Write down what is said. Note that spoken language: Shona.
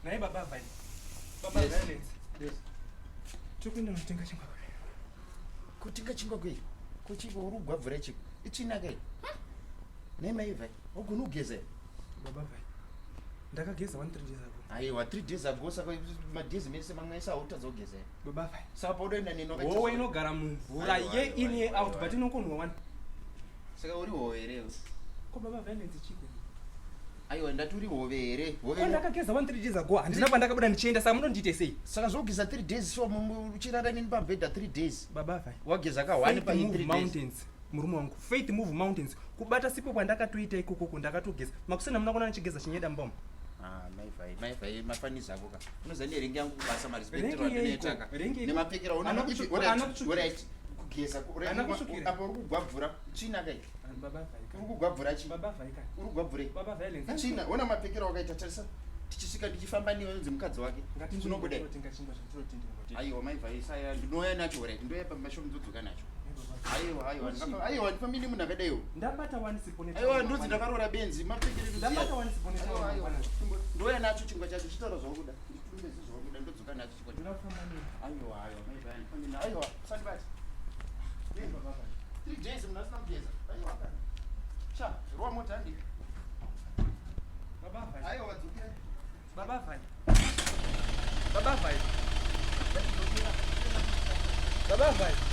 Nhai baba Vine. Baba Yes. Violence. Yes. Tiri kuenda kunotenga chingwa kwe. Kutenga chingwa kwei? Kuchiko uri kugwabvura chiko. Itsvina kai. Nhai mai Vine, wagona kugeza here? Baba Vine. Ndakageza 1 3 days ago. Aiwa, 3 days ago, saka madays mese mamwe ese hautadza kugeza here? Baba Vine. Saka paudoenda neni wakaita Howe inogara mumvura Aiwa, ye aiwa, in ye aiwa, out aiwa. but inokonwa wani. Saka uri hove here iwe? Ko baba Violence chiko. Aiwa, ndati uri hove here? Hove. Ko ndakageza 1 3 days ago. Handina kwandakabuda ndichienda, saka munondiite sei? Saka zvokugeza 3 days so uchirara neni pamubhedha 3 days. Baba Vine. Wageza ka 1 Faith pa 3 move days. mountains, murume wangu. Faith move mountains. Kubata sipo kwandakatoita ikokoko, ndakatogeza makusena. Muna kuona ndichigeza chinyeda mbomo? Ah, mai Vine, mai Vine, mafanizi ako ka. Unoziva nerank yangu kubasa, Rank marespectiro yeiko? andinoita ka. Rank yeiko? Nemapfekero auna. Ana kutsvukira. Alright, kugeza Ana kutsvukira. apa uri kugwabvura tsvina kai. Baba Vine. Uri kugwabvura chi? Baba Vine. Uri kugwabvurei? Baba Violence. Tsvina, ona mapfekero wakaita, tarisa. Tichisvika ndichifamba newe unzi mukadzi wake. Zvinobuda. Ngatinotenga chingwa chatinotenga. Aiwa, mai Vine, saya ndinouya nacho, alright. Ndouya pamashopu, ndodzoka nacho. Aiwa, aiwa, Kuchi? aiwa, ndifambi nemunhu akadaiwo. Ndabata one sipo. Aiwa, ndonzi ndakaroora benzi, mapfekero. Ndabata one sipo. Aiwa, aiwa. Ndouya nacho chingwa chacho, chitaura zvawakuda. Nditumbeze zvawakuda, ndodzoka nacho chingwa chacho. Ndoda kufamba newe. Aiwa, aiwa, mai Vine, ndifambi aiwa, usandibate. Baba Vine. 3 days munhu asina kugeza. Aiwa kana. Sha, rova mota handi. Baba Vine. Aiwa, dzokera. Baba Vine. Baba Vine. Baba Vine.